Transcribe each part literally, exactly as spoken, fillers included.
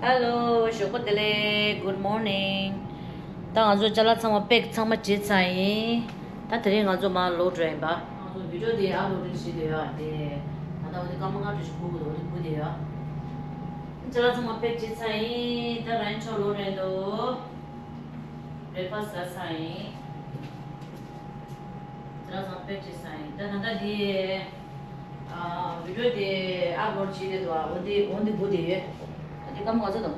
Hello, ཞོགས་པ་བདེ་ལེགས། Good morning. ད་ང་ཚོ་ཅ་ལག་ཚང་མ་པེག་ཚང་མ་བྱས་ཚར་ཡིན། ད་དེ་རིང་ང་ཚོ་མར་ལོག་འགྲོ་ཡིན་པ། ང་ཚོ་བི་ཌིའོ་དེ་ཨབ་ལོཌ་བྱེད་བསྡད་ཡོད་དེ། ད་ལྟ་འོ་དེ་སྐར་མ་ལྔ་དྲུག་ཞིག་སྒུག་དགོས་འདུག་འོ་དེ་སྒུག་བསྡད་ཡོད། ཅ་ལག་ཚང་མ་པེག་བྱས་ཚར་ཡིན། ད་རང་ཡིན་ཆོག་ལོག་རན་འདུག་བྷི་རེག་ཕ་སི་ཟ་ཚར་ཡིན། ཅ་ལག་ཚང་མ་པེག་བྱས་ཚར་ཡིན། ད་ད་ལྟ་དེ། ཨ། བི་ཌིའོ་དེ་ཨབ་ལོཌ་བྱེད་བསྡད་འདུག་འོ་དེ་འོ་དེ་སྒུག་བསྡད་ཡོད། ཨ་དེ་སྐར་མ་ག་ཚོད་འདུག་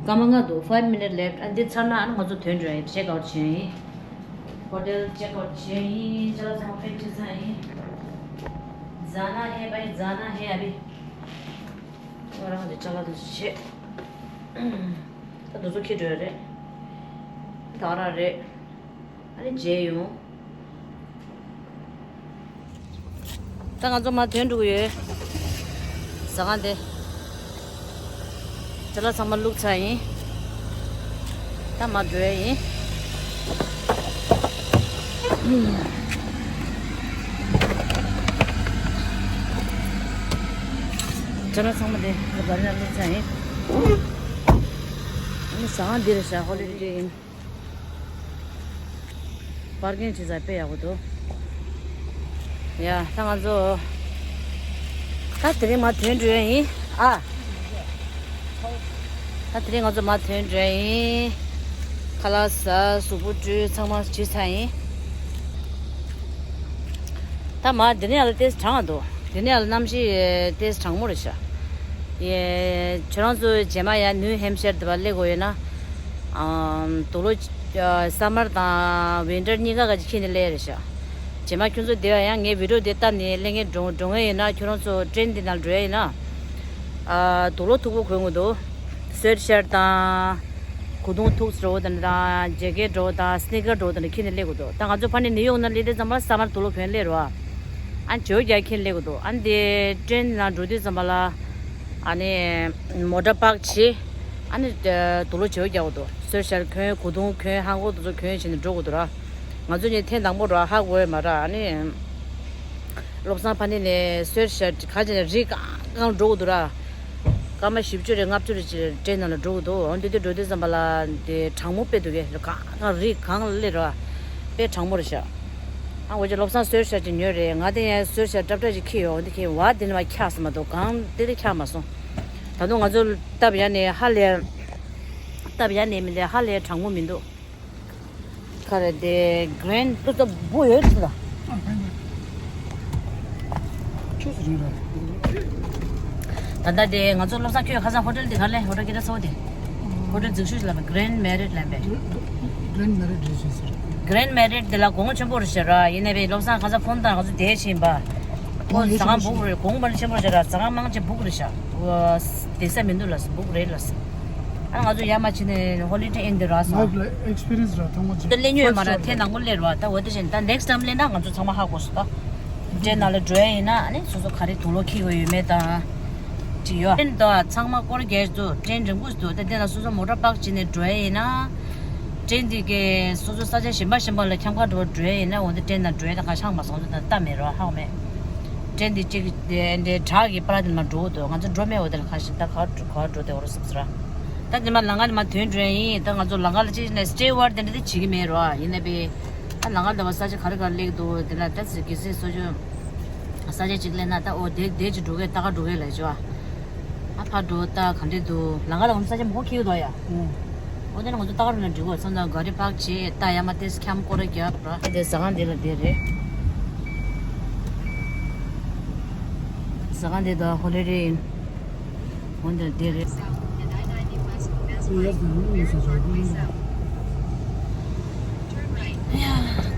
སྐར་མ་ལྔ་འདུག Five minute left. ཨ་འདི་ཚར་ན་ཨ་ནི་ང་ཚོ་ཐོན་འགྲོ་ཡིན། ཅེག་ཨའུཊ་བྱས་ཡིན། ཧོ་ཊེལ་ཅེག་ཨའུཊ་བྱས་ཡིན། ཅ་ལག་ཚང་མ་པེག་བྱས་ཚར་ཡིན། जाना है भाई, जाना है अभी. ང་རང་གི་ཅ་ལག་དེ་ཚོ་བྱས། ད་དེ་ཚོ་འཁྱེར་འགྲོ་ཡ་རེད། ད་རང་རེད། ཨ་ནི་མཇལ་ཡོང་། ད་ང་ཚོ་མར་ཐོན་འགྲོ་གི་ཡོད། ཟ་ཁང་དེ། ཅ་ལག་ཚང་མ་བླུགས་ཚར་ཡིན། ད་མར་འགྲོ་ཡ་ཡིན། ཅ་ལག་ཚང་མ་དེ་ག་རེ་ན་བླུགས་ཚར་ཡིན། ཨ་ནི་ཟ་ཁང་འདི་རེད་ཤག་ཧོ་ལི་ཌེ་ཨིན། པར་ཀིང་བྱེད་ས་དཔེ་ཡག་པོ་འདུག་ཡ། ད་ང་ཚོ་ད་དེ་རིང་མར་ཐོན་འགྲོ་ཡ་ཡིན། ཨ། ད་དེ་རིང་ང་ཚོ་མར་ཐོན་འགྲོ་ཡ་ཡིན། ཁ་ལག་ཟ། གཟུགས་པོ་བཀྲུས། ཚང་མ་བྱས་ཚར་ཡིན། ད་མར་འདི་ནས་ཡར་ལ་ཏོག་ཙམ་གྲང་འདུག་འདི་ནས་ཡར་ལ་གནམ་གཤིས་ཏོག་ཙམ་གྲང་མོ་རེད་ཤག་ཡེ། ཁྱོད་རང་ཚོ་རྗེས་མ་ཡར་ནིའུ་ཧེམ་ཤར་དེ་པར་སླེབས་དགོས་ཡོད་ན། ཨམ། དུག་ལོག་ཨ། སམ་མར་དང་ཝིན་ཊར་གཉིས་ཀ་ག་ཅིག་ཁྱེར་ནས་སླེབས་རེད་ཤག་རྗེས་མ་ཁྱོད་ཚོ་དེ་བ་ཡང་ངའི་བི་ཌིའོ་དེ་བལྟས་ནས་སླེབས་མཁན་འགྲོ་འགྲོ་མཁན་ཡིན་ན། ཁྱོད་རང་ཚོ་ཊེན་དེ་ནང་འགྲོ་ཡ་ཡིན་ན། ཨ། དུག་ལོག་མཐུག་པོ་གོན་དགོས་འདུག་སེུ་ཊི་ཤར་ཊི་དང་། གོས་ཐུང་མཐུག་འདྲ་བོ་དང་། ཇེ་ཀེཊ་འདྲ་བོ་དང་། སི་ནི་ཀར་འདྲ་བོ་དང་ཁྱེར་ནས་སླེབས་དགོས་འདུག་ད་ང་ཚོ་ཕ་ནས་ནིའུ་ཡོག་ནང་སླེབས་དུས་ཙམ་པ་སམ་མར་དུག་ལོག་གོན་སླེབས་རེད་པ། ཨ་ནི་བྱིའུ་རྒྱག་ཁྱེར་སླེབས་དགོས་འདུག་ཨ་ནི་དེ་ཊེན་ནང་འགྲོ་དུས་ཙམ་པ་ལ། ཨ་ནི་མོ་ཊ་པག་བྱེད། ཨ་ནི་དུག་ལོག་བྱིའུ་རྒྱག་དགོས་འདུག་སེུ་ཊི་ཤར་ཊི་གོན། གོས་ཐུང་གོན། ལྷམ་གོག་དེ་ཚོ་གོན་བྱས་ནས་འགྲོ་དགོས་འདུག་ར། ང་ཚོ་གཉིས་ཐེངས་དང་པོ་ར། ཧ་གོ་ཡོད་མ་རེད། ཨ་ནི། བློ་བཟང་ཕ་ནི་ནས་སེུ་ཊི་ཤར་ཊི་ག་ཅིག་ནས་རིགས་གང་གང་འགྲོ་གི་འདུག་ར། སྐར་མ་བཞི་བཅུ་རེ་ལྔ་བཅུ་རེ་ཅིག་ཊེན་ནང་ལ་འགྲོ་གི་འདུག་འོ་འདི་དུས་འགྲོ་དུས་ཙམ་པ་ལ་དེ་གྲང་མོ་དཔེ་འདུག་གས། གང་གང་རིགས་གང་ལ་སླེབས་ར། དཔེ་གྲང་མོ་རེད་ཤག་ཨ། འོ་ཅག་བློ་བཟང་སེུ་ཊི་ཤར་ཊི་ཅིག་ཉོས་རེད། ང་དེ་ཡང་སེུ་ཊི་ཤར་ཊི་ཏབ་ཏབ་ཅིག་འཁྱེར་ཡོད། འོ་འདི་འཁྱེར་བ་དེ་ནས་མར་འཁྱག་སོང་མ་གཏོགས་གང་དེ་དེ་འཁྱག་མ་སོང་། ད་དུང་ང་ཚོ་སྟབས་ཡག་ནས་ཧ་ལས། སྟབས་ཡག་ནས་མི་ལས་ཧ་ལས་གྲང་མོ་མི་འདུག་ག་རེ་དེ་གྷི་རེན་ཏུ་ཙམ་བུ་ཡོད་ཅི་ལ། ཁྱོད་སུ་རིང་ར། ད་ལྟ་དེ་ང་ཚོ་བློ་བཟང་ཁྱོད་ཁ་སང་ཧོ་ཊེལ་དེ་ག་ལས། ཧོ་ཊེལ་སྐད་གྲགས་ཚ་བོ་དེ། ཧོ་ཊེལ་འཛུགས་ཞུགས་ལ་གྷི་རེན་མེ་རིཊ་ལ་པས། གྷི་རེན་མེ་རིཊ་རེད་ཟེར་ཟེར། གྷི་རེན་མེ་རིཊ་དེ་ལ་གོང་ཆེན་པོ་རེད་ཟེར་ར། ཡིན་ནའི་བློ་བཟང་ཁ་སང་ཕོན་དང་ང་ཚོ་དེ་ཕྱིན་པ། ཁོ་ཟ་ཁང་བུག་རེད། གོང་མ་ཆེན་པོ་རེད་ཟེར་ར། ཟ་ཁང་མང་ཆེ་བུག་རེད་ཤག་བསྡད་ས་མི་འདུག་ལབ་སོང་། བུག་རེད་ལབ་སོང་། ཨ་ང་ཚོ་ཡར་མར་ཕྱིན་ནས་ཧོ་ལི་ཌེ་ཨིན་དེ་རག་སོང་། ལའིཕ་ལ་ཨེག་སི་པི་རི་ཡན་སི་ར་ཐོག་མ་ཅིག་ད་སླེབས་མྱོང་ཡོད་མ་རེད། ཐེངས་དང་པོ་སླེབས་རེད་པ། ད་འོ་དེ་བཞིན་ད་ནེག་སི་ཊའིམ་སླེབས་ན་ང་ཚོ་ཚང་མ་ཧ་གོ་སོང་། ད་ཊེན་ནང་ལ་འགྲོ་ཡ་ཡིན་ན་ཨ་ནི་སོ་སོ་ག་རེ་དུག་ལོག་འཁྱེར་དགོས་ཡོད་མེད་དང་། ཅིག་ཡོད། ཊེན་དང་ཚང་མ་སྐོར་རྒྱག་འདུག་ཊེན་རིང་པོ་འདུག་ད་དེ་ན་སོ་སོ་མོ་ཊ་པག་བྱས་ནས་འགྲོ་ཡ་ཡིན་ན། ཊེན་དེ་གས་སོ་སོ་ས་ཆ་གཞན་པ་གཞན་པ་ལ་འཁྱམ་ཁ་འགྲོ་འགྲོ་ཡ་ཡིན་ན། འོ་དེ་ཊེན་ནང་འགྲོ་ཡ་ད་ག་ཤང་མ་སོང་། ད་ལྟ་མེད་རོ། ཧ་གོ་མེད། ཊེན་དེ་གཅིག་དེ་འདྲའི་བྲག་གི་པར་དེ་མར་འགྲོ་འདུག་ང་ཚོ་འགྲོ་མེད། འོ་དེ་ལ་ཁ་ཤས་ད་ག་ག་འགྲོ་དེ་འོ་རོ་སུབ་སུ་ར། ད་དེ་མ་ལམ་ཁ་དེ་མར་ཐོན་འགྲོ་ཡ་ཡིན། ད་ང་ཚོ་ལམ་ཁ་ལ་ཅིག་ནས་སི་ཊེ་ཝར་དེ་འདྲ་དེ་བྱེད་ཀྱི་མེད་རོ། ཡིན་ནའི་བས། ད་ལམ་ཁ་ལ་བ་ས་ཆ་ག་རེ་ག་རེ་སླེབས་འདུག་དེ་ལ་ད་ཟེར་གི་སེ་སོ་ཅོ། ས་ཆ་གཅིག་སླེབས་ན་ད་འོ་དེ་དེ་ཅིག་འགྲོ་གི་ད་ག་འགྲོ་གི་ལ་ཅོ། ཨ་ཕར་འགྲོ་ད་ག་འདྲས་འདུག་ལམ་ཁ་ལ་འོ་ས་ཆ་མང་པོ་འཁེལ་འདུག་ཡ། ཨོ། འོ་དེ་ན་ང་ཚོ་ད་ག་རུ་ན་འགྲིག་གོ། མཚམས་མཚམས་ག་རེ་པག་བྱེད་ད་ཡ་མ་དེ་ཁྱམ་སྐོར་ར་རྒྱབ་ར། དེ་ཟ་ཁང་འདི་ལ་དེ་རེད། ཟ་ཁང་འདི་ད་ཧོ་ལི་ཌེ་ཨིན། འོ་འདི་དེ་རེད། ཡ།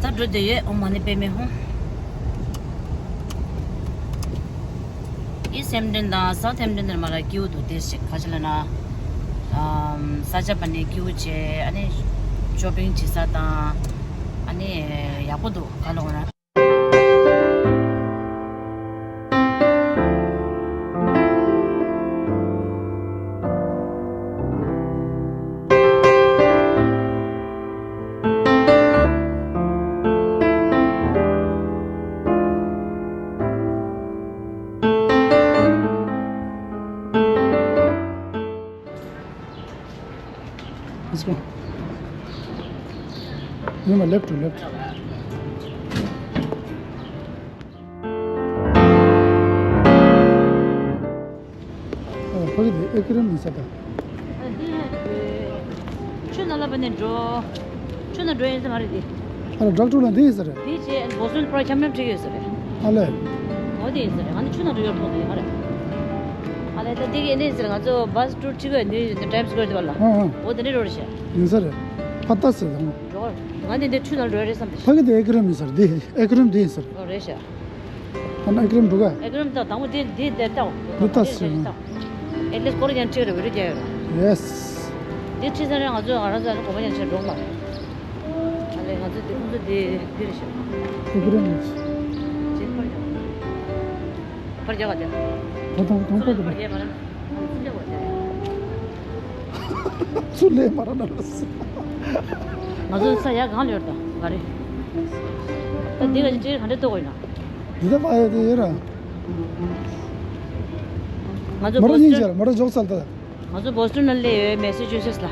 ད་འགྲོ་བསྡད་ཡོད། ཨོཾ་མ་ཎི་པདྨེ་ཧཱུྃ། ཨིསཊ་ཧེམ་ཊོན་དང་སའུཐ་ཧེམ་ཊོན་དེར་མར་ལ་ཀིའུ་འདུག་དེ་ཞིག་ག་ཅི་ལབ་ན། ཨམ་ས་ཆ་པ་ནས་ཀིའུ་བྱས། ཨ་ནི་ཤོ་པིང་བྱེད་ས་དང་། ཨ་ནི་ཡག་པོ་འདུག་ག་ལབ་དགོས་ན། Let's go. No, no, left to left. ཕ་གི་དེ་ཨེ་ཀི་རམ་ཡིན་ས་ད། ཆུ་ནང་ལ་བ་ནས་འགྲོ། ཆུ་ནང་འགྲོ་ཡིན་ས་མ་རེད་དེ། ཨ་ལ་ཌག་ཊར་ལ་འདི་ཡིན་ས་རེད། དེ་རྗེས་བོ་སི་ཊོན་པར་འཁྱམ་འཁྱམ་ཁྲིད་ཡོད་ས་རེད། ཨ་ལས། འོ་དེ་ཡིན་ས་རེད། ང་ནི་ཆུ་ནང་འགྲོ་ཡོད་མཐོང་དེ་ཡིན་ས་རེད། ཨ་ལས་ད་དེ་གི་ཨེ་ནས་ཟེར་ང་ཚོ་བྷ་སི་ཊུར་ཁྲིད་གི་ནི་ཊའིམ་སི་ཀོ་ཝེར་དེ་བ་ལ། ཨ་ཨ། འོ་དེ་འདྲ་འགྲོ་རེད་ཤག་ཡིན་ས་རེད། ཕ་ཏ་སེ་དང་། འགྲོ། ང་འདི་འདྲའི་ཁྲུས་ནང་འགྲོ་ཡ་རེད་བསམ་སྟེ། ཕ་གི་དེ་ཨེ་ཀི་རམ་ཡིན་ས་རེད། འདི་ཨེ་ཀི་རམ་འདི་ཡིན་ས་རེད། ཨོ་རེད་ཤག་ཨ་ན་ཨེ་ཀི་རམ་འགྲོ་ག་ཨེ་ཀི་རམ་ད་དང་པོ་འདི་འདི་འདི་ལྟ་འོ། འདི་ལྟ་སྲིད། ཨེ་ལེས་སྐོར་ཀྱང་ཁྲིད་རེ་བི་ཌིའོ་རྒྱག་ཡོད་ར། ཡེས། འདི་ཁྲིད་ས་རེད། ང་ཚོ་ང་རང་ཚོ་ཨ་ནི་གོམ་པ་ཀྱང་ཆེ་འགྲོ་མ་རེད། ཨ་ལས་ང་ཚོ་འདི་ཁོང་ཚོ་འདི་འདི་རེད་ཤག་ཨེ་ཀི་རམ་ཡིན་ས། ཅེས་ཕར་རྒྱག་ཕར་རྒྱག་ག་དེ། ད་དང་དང་པོ་དེ་ཕར་རྒྱག་མ་རེད། ཚུར་ལས་མ་ར་ན་ལ་སི། ང་ཚོ་ས་ཡ་གང་ལ་ཡོད་དང་ག་རེ། ད་འདི་ག་ཅི་ག་འདྲ་གཏོགས་ཡོད་ན། འདི་ད་མ་ཡོད་དེ་ཡོད་ར། ང་ཚོ་མ་ར་ཡིན་ཅར་མ་ར་འཇོག་ཚར་ད། ང་ཚོ་བོ་སི་ཊོན་ནང་སླེབས་ཡོད། མེ་སི་ཅུ་སེ་ཊི་ལ།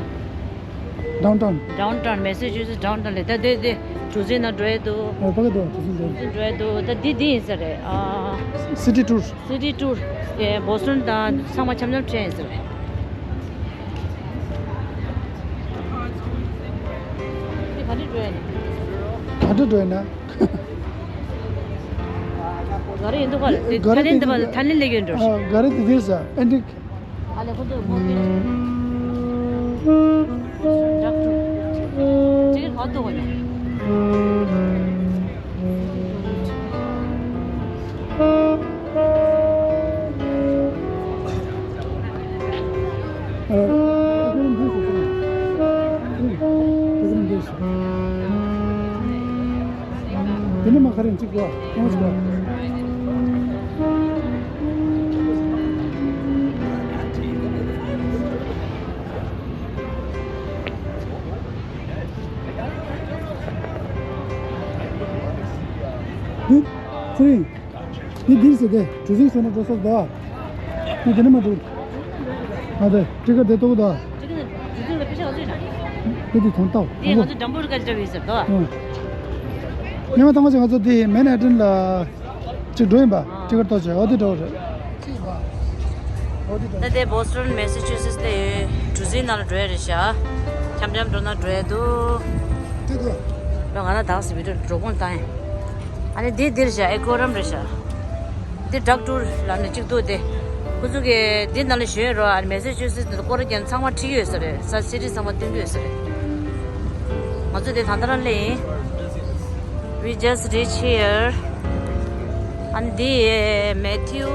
ཌའུན་ཊའུན། ཌའུན་ཊའུན་མེ་སི་ཅུ་སེ་ཊི་ཌའུན་ཊའུན་ལ་ད་དེ་དེ་གྲུ་གཟིངས་ནང་འགྲོ་ཡ་འདུག་ཨ་ཕ་གི་འདུག་གྲུ་གཟིངས་འགྲོ་ཡ་འགྲོ་ཡ་འདུག་ད་འདི་འདི་ཡིན་ས་རེད། ཨ། སི་ཊི་ཊུར། སི་ཊི་ཊུར། ཨེ་བོ་སི་ཊོན་དང་ཚང་མ་འཆམ་འཆམ་ཁྲིད་ཡིན་ཟེར། འདི་ག་འདྲ་འགྲོ་ཡ་ནི། ག་འདྲ་འགྲོ་ཡ་ན། ག་རེ་ཡིན་འདུག་ག་ལ། དེ་ག་རེ་ཐ་ལེན་འདི་དེ་བ་ལ་ཐ་ལེན་ལས་ཡོད་འགྲོ། ཨ་ག་རེ་དེ་དེ་ས་ཨེ་འགྲིག་ཨ་ལས་ཁོ་ཚོ་མོ་དེ། ཌོག་ཊར། ཅིག་ག་ཏོ་གོ་ཡ། དེ་ནི་མ་ག་རེ་གཅིག་གོ་ཨང་གཅིག་གོ། ཧུ། ཚེ་རིང་། འདི་འདིར་ཟེར་ཏེ་གྲུ་གཟིངས་སོང་ན་འགྲོ་ས་འདུག་ཨ། འདི་འདི་ནི་མ་འགྲོ། ཨ་དེ་ཊི་ཀེ་ཊི་དེ་ཏོག་ད། འདི་འདི་ཐོང་ཏོག་དེ་ང་ཚོ་འགྲམ་པོ་རུ་ཀ་ཅི་འདྲ་བའི་ཟེར་ཏོ། ཨ། ཉི་མ་དང་པོ་ཅིག་ང་ཚོ་འདི་མན་ཧ་ཊན་ལ་ཅིག་འགྲོ་ཡིན་པ། ཊི་ཀེ་ཊི་ཏོག་ཅིག་འོ་དེ་འགྲོ་རེད། ད་ལྟའི་བོ་སི་ཊོན་མེ་སི་ཅུ་སེ་ཊི་ལ་ཡོད་གྲུ་གཟིངས་ནང་ལ་འགྲོ་ཡ་རེད་ཤག་འཆམ་འཆམ་འགྲོ་ན་འགྲོ་ཡ་འདུག་ང་ན་དག་སི་བི་ཌིའོ་འགྲོ་ཁུངས་བཏང་ཡིན། ཨ་ནི་འདི་འདིར་ཤག་ཨེ་ཀོ་རམ་རེད་ཤག་འདི་ཌག་ཊར་ལབ་ནས་གཅིག་འདུག་སྟེ། ཁོ་ཚོ་གིས་འདི་ནང་ལ་ཞོན་རོགས། ཨ་ནི་མེ་སི་ཅུ་སེ་ཊི་ལ་སྐོར་ར་རྒྱག་ཚང་མ་ཁྲིད་ཀྱི་ཡོད་ས་རེད། ས་སི་ཊི་ཚང་མ་སྟོན་གྱི་ཡོད་ས་རེད། ང་ཚོ་དེ་ད་ལྟ་རང་སླེབས་ཡིན། We just reach here. And the Matthew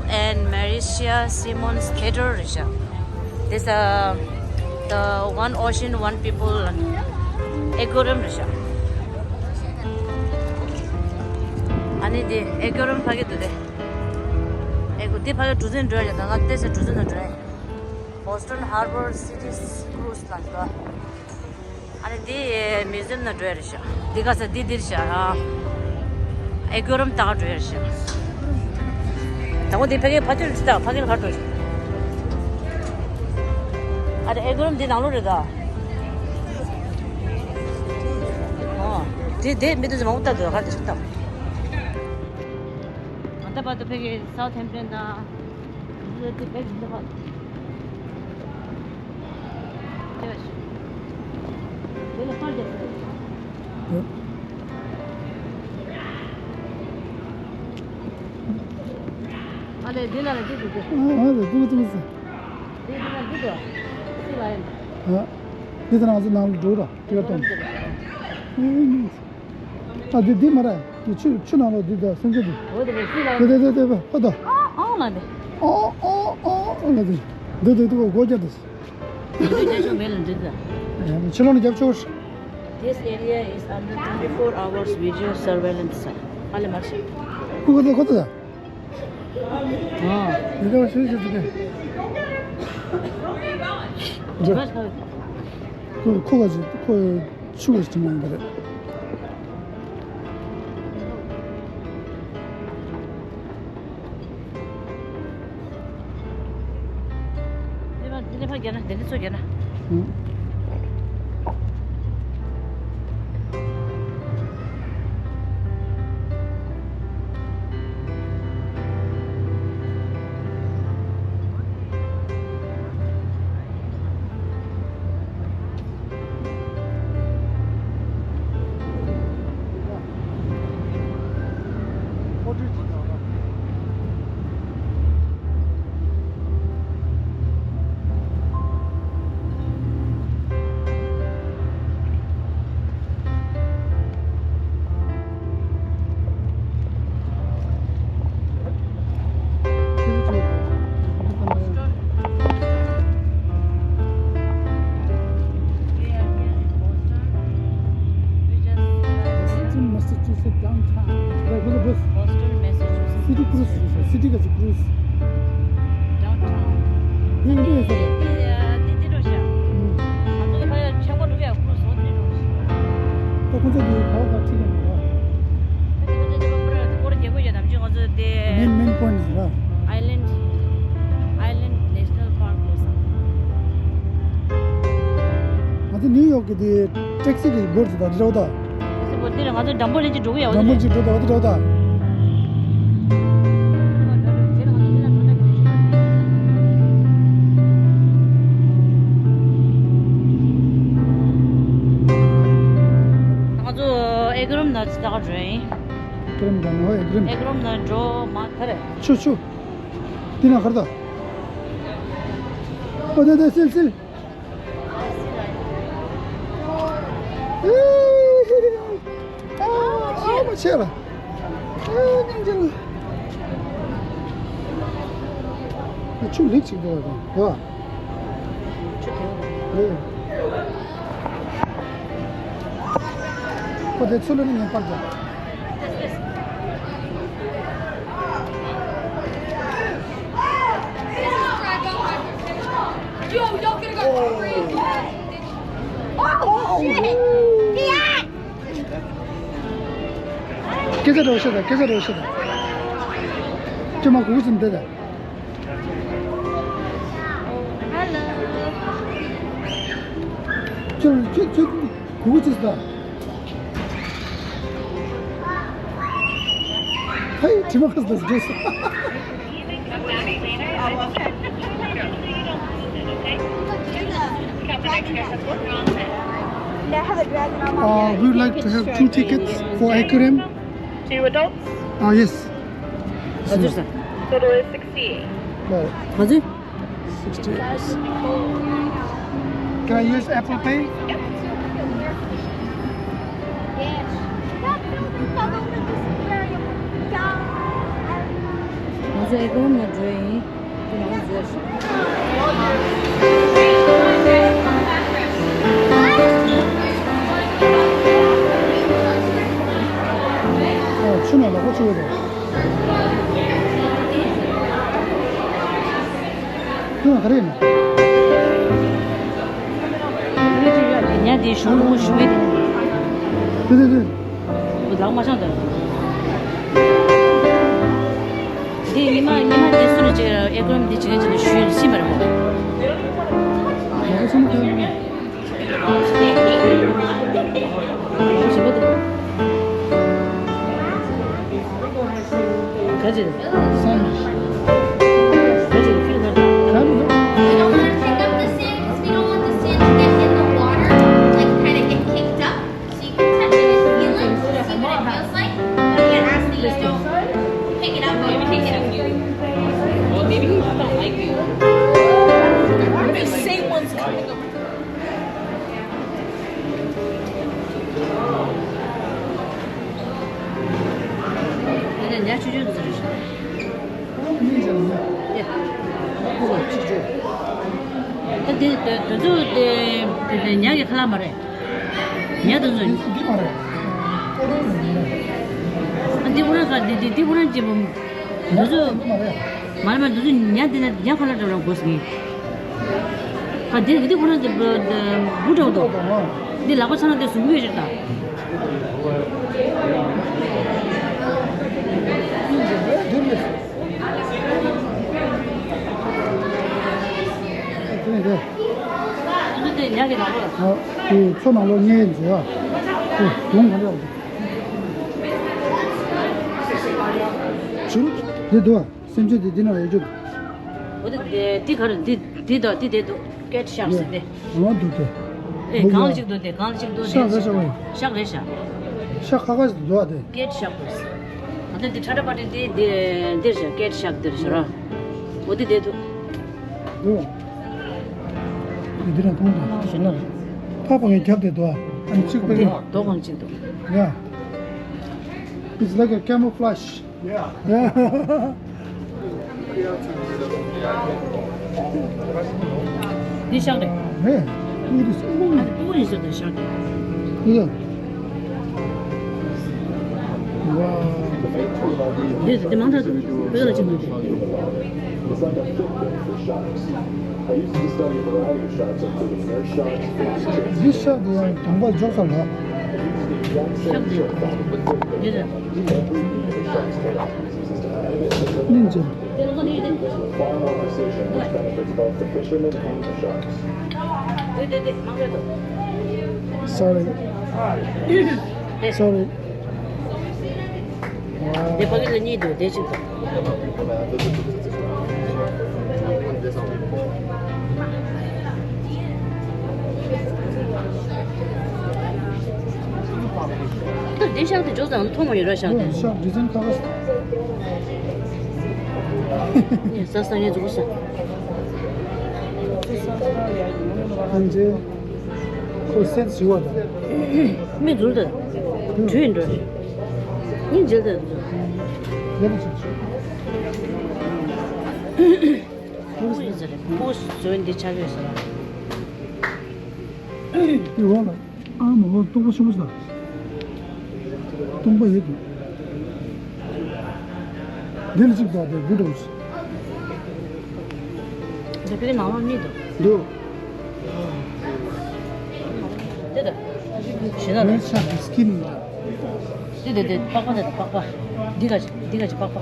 and Maricia Simmons Theater རེད་ཤག This uh, the one ocean, one people ཨེ་ཀོ་རམ་རེད་ཤག་ཨ་ནི་དེ་ཨེ་ཀོ་རམ་ཕ་གི་འདུག་དེ། ཨེ་ཀོ་དེ་ཕ་གི་གྲུ་གཟིངས་འགྲོ་ཡ་ད་ང་བལྟས་ས་གྲུ་གཟིངས་ནང་འགྲོ་ཡ། Boston Harbor Cities Cruise ལ་འགྲོ། ཨ་ནི་འདི་མིའུ་ཛིམ་ནང་འགྲོ་ཡ་རེད་ཤག་འདི་ག་ས་འདི་འདིར་ཤག་ཨ། ཨེ་ཀོ་རམ་ལྟ་ག་འགྲོ་ཡ་རེད་ཤག་དང་པོ་འདི་ཕ་གིར་ཕ་ཚུར་འདི་ལྟ་ཕ་གིར་ག་འགྲོ་ཤག་ཨ་རེ་ཨེ་ཀོ་རམ་འདི་ནང་ལོགས་རེད་ད། ཨོ། དེ་དེ་མི་འདུག་ཟེར་མང་པོ་ལྟ་འདུག་ག་རེ་ཤག་ལྟ། ད་ལྟ་བར་དུ་ཕ་གིར་སའུ་ཐ་ཧེམ་ཊོན་དང་། འདི་ལ་དེ་བེད་འདི་ཕ། དེ་ལ་ཕར་རྒྱབ་ཟེར། ཨ་ལས་འདི་ལ་ལ་འདི་འདུག་གི་ཨ་ལས་འདུག་འདུག་ཟེར། འདི་འདི་ལ་འདི་འདུག་སི་ལ་ཡིན། ཨ། འདི་ད་ང་ཚོ་ནང་ལ་འགྲོ་ར་ཏི་ཀེ་ཊི་གཏོང་། ཨ་འདི་འདི་མ་ར་འདི་ཆུ་ཆུ་ནང་ལ་འདི་ད་སེམས་ཅན་འདི། འོ་དེ་སི་ལ་ཡིན། དེ་དེ་དེ་དེ་ཨོ་ད། ཨང་ལ་འདི། ཨོ་ཨོ་ཨོ་ཨོ་ལ་འདི། འདི་འདི་འདི་སྒོ་རྒྱབ་འདི། འདི་འདི་རྒྱབ་ཆོག་མེད་ལ་འདི་འདི། ཕྱི་ལོགས་ནས་རྒྱབ་ཆོག This area is under twenty-four hours video surveillance. ཨ་ལེ་མར་ཤི། ཁུ་ཁུ་ཁུ་ཁུ། ཨ། འདི་འདྲ་བ་ཞིག་ཞིག་འདུག་གས། ཁོ་ཁོ་ག་ཅིག་ཁོ་ཆུ་བ་ཞིག་མ་ཡིན་པ་རེད། འདི་ལ་འདི་ལ་ཕར་རྒྱག་ན་འདི་ནས་ཚུར་རྒྱག་ན། ཨང་། It's in Massachusetts downtown. Like, what is this? Boston, Massachusetts. City cruise, city gas cruise. Downtown. ཡིན་ཡིན་ཟེར། དེ་དེ་དེ་འགྲོ་ཤག་ང་ཚོ་ལ་ཕ་ཡ་ཆེན་པོ་འགྲོ་ཡ་ཁུ་སོང་དེ་འགྲོ་ཤག་ད་ཁོ་ཚོ་གི་ག་བ་ག་ཁྲིད་ཡ་ནི་ར། ཁོ་ཚོ་དེ་པ་པུ་ར་དེ་སྐོར་རྒྱག་དགོས་ཡ་དམ་ཅི་ང་ཚོ་དེ། Main main point ཟེར་ར། Island Island National Park ལོ་སང་། ང་ཚོ་ནིའུ་ཡོག་གི་དེ་ཊེག་སི་གི་སྒོར་ཟེར་ད་འདི་ར་བ་ད། ཊེག་སི་སྒོར་དེ་ར་ང་ཚོ་འགྲམ་པོ་ལེན་གྱི་འགྲོ་གི་ཡ་བ་འགྲམ་པོ་ལེན་གྱི་འགྲོ་ད་བ་དེ་ར་བ་ད། ང་ཚོ་ཨེ་ཀི་རུམ་ན་ཅི་ད་ག་འགྲོ་ཡིན། ཨེ་ཀི་རུམ་ད་ནོ་ཨེ་ཀི་རུམ། ཨེ་ཀི་རུམ་ན་འགྲོ་མ་ཐར། ཆུ་ཆུ། དེ་ན་གར་ད། ཨོ་དེ་དེ་སིལ་སིལ། ཨ་མ་ཆེ་ལ། ཨ་སྙིང་རྗེ་ལ། ཆུ་ལེགས་ཅིག་འདུག་ག་དང་། ཨེ། ཁོ་དེ་ཚུར་ལ་ནི་ངས་པར་རྒྱབ། Yo, y'all gonna go crazy. Oh, shit. Yeah. སྐད་ཆ་འདྲ་བོ་བཤད་དང་། སྐད་ཆ་འདྲ་བོ་བཤད་དང་། ཁྱོད་མ་གུ་གུ་ཟིན་བསྡད་དང་། Hello. ཁྱོད་ཁྱོད་ཁྱོད་གུ་གུ་ཅིག་ཟིན་དང་། ཧེ། དྲི་མ་ཁ་ཟིན་དང་། Uh, we would like to have two tickets for aquarium. Two adults? Ah, yes. Total is sixty-eight. Right. Sixty-eight. Can I use Apple Pay? ང་ཚོ་ཨེ་ཀི་རུམ་ནང་འགྲོ་ཡིན། དེ་ནང་འཛུལ། ཨ། ཆུ་ནང་ལ་ཁོ་ཆུ་ཡོད་རེད། ཁྱོད་ག་རེ་ཡིན་ན། ཉ་དེ་ཞུ་ཞུ་མེད་དེ། དེ་དེ་དེ། ལག་མ་བྱང་དང་། དེ་ཉི་མ་ཉི་མ་དེ་སུ་ལ་ཅིག་ཨེ་ཀོ་མི་དེ་ཅིག་ཅིག་ལ་ཞུས་ཤི་མ་རེད་མོ། ང་ཚོ་ཚང་མ་ཁ་ཡོད་ན། ཞི་བ་དེ། ག་ཅི། སེམས། ག་ཅི་ཁྱོད་ན། ག་རེ། We don't want to pick up the sand because we don't want the sand to get in the water, like, kind of get kicked up. So you can touch it and feel it, see what it feels like. But we ask that you don't pick it up or take it up. Well, maybe he just don't like you. What if the same one's coming up? ཨ་ནི་ཉ་ཆུ་ཆུ་འདི་རེད། ད་འདི་དེ་ཚོ་དེ་དེ་ཉག་གི་ཁ་ལག་མ་རེད། ཉག་དེ་ཚོ། འདི་མ་རེད། ཨ་འདི་ཁོ་རང་ཚོ་འདི་འདི་འདི་ཁོ་རང་གཅིག་པོ། འདི་ཚོ། མ་རེད་མ་རེད། འདི་ཚོ་ཉག་འདི་ན་ཉག་ཁ་ལག་འདྲ་བོ་དགོས་ཟེར་གི། ཨ་འདི་འདི་ཁོ་རང་གི་བུ་འདྲ་བོ་འདུག་འདི་ལག་པ་ཚང་ན་དེ་ཟུག་གི་རེད་ད། འདི་ཉག་གི་ནང་ལོགས་ལ། ཨ། དེ་མཚོ་ནང་ལོགས་རྙེད་ཡིན་ཟེར་ཡ། དེ་དུང་ག་འདྲ་བ། ཆུ་རུ་འདི་འདུག་ཨ། སེམས་ཅན་དེ་འདི་ན་ཡོད་རྒྱུ། འོ་དེ་འདི་ག་རེ་འདི་འདི་དང་འདི་དེ་འདུག་སྐེད་ཤག་ཟེར་ཏེ། ཨ་འདུག་སྟེ། ཨེ་འདུག་གང་ཡ། གཅིག་འདུག་སྟེ་གང་གཅིག་འདུག་ཤག་རེད་ཤག་བས། ཤག་རེད་ཤག་ཤག་ཁ་ཁ་ཞིག་འདུག་སྟེ། སྐེད་ཤག་དེ། ཨ་ད་འདི་ཁྲ་ཁྲ་པ་ཏི་འདི་འདི་འདིར་ཤག་སྐེད་ཤག་འདིར་ཤག་ར། འོ་དེ་དེ་འདུག་འདུག་འདི་འདི་ན་མཐོང་དང་། ཞེ་ན། ཕ་ཕ་གི་རྒྱབ་དེ་འདུག་ཨ་ནི་གཅིག་པ་འདི་རེད། རྡོ་གང་གཅིག་འདུག་ཡ། It's like a camouflage. Yeah. འདི་ཤག་རེད། རེད། ཨ་ནི་སྤུ་གུ་ཡིན་ཟེར་ཏེ་ཤག་རེད། ཡ། Wow. འདི་འདི་མང་དྲགས་འདུག་བོད་ལ་ཅི་མི་འདུག་འདི་ཤག་འདི་ཡང་གདོང་པ་འཇོག་ས་ལ། ཤག་འདི་འདི་རེད། སྙིང་རྗེ། Sorry. Sorry. དེ་ཕ་གི་ལ་གཉིས་འདུག་དེ་གཅིག་འདུག་ད་འདི་ཤག་དེ་འཇོག་ཙང་མཐོང་མ་ཡོད་ར་ཤག་དེ། ཤག་ཌི་ཛན་ཁ་ཁ། ས་ས་ངས་འཇུག་ས། ཨན་ཇེ། ཁོ་སེད་ཞི་བ་དང་། མི་འཛུལ་ད། དུས་འགྲོ། ཉིན་འཇལ་ད་འཛུལ། ལེན་ཅིག་ཁོ་ཡིན་ཟེར་རེད། ཁོ་བཟོས་འདི་ཆགས་ཡོད་ཟེར་ར། དེ་འོག་ལ། ཨ་མ་ཧོ་སྟོང་པ་ཆེན་པོ་ཞིག་དང་། སྟོང་པ་ཡོད་འདུག་འདི་ལ་གཅིག་དང་དེ་དགུ་འདྲ་བོ་ཞིག་འདི་པའི་ནང་ལོགས་གཉིས་འདུག་འདུག་འདི་ད། ཞེ་ན་རེད། ཆགས་ཀྱི་སྐྱིན་འདྲ། འདི་འདི་འདི་པགས་པ་འདི་དང་པགས་པ། འདི་ག་ཅི་འདི་ག་ཅི་པགས་པ།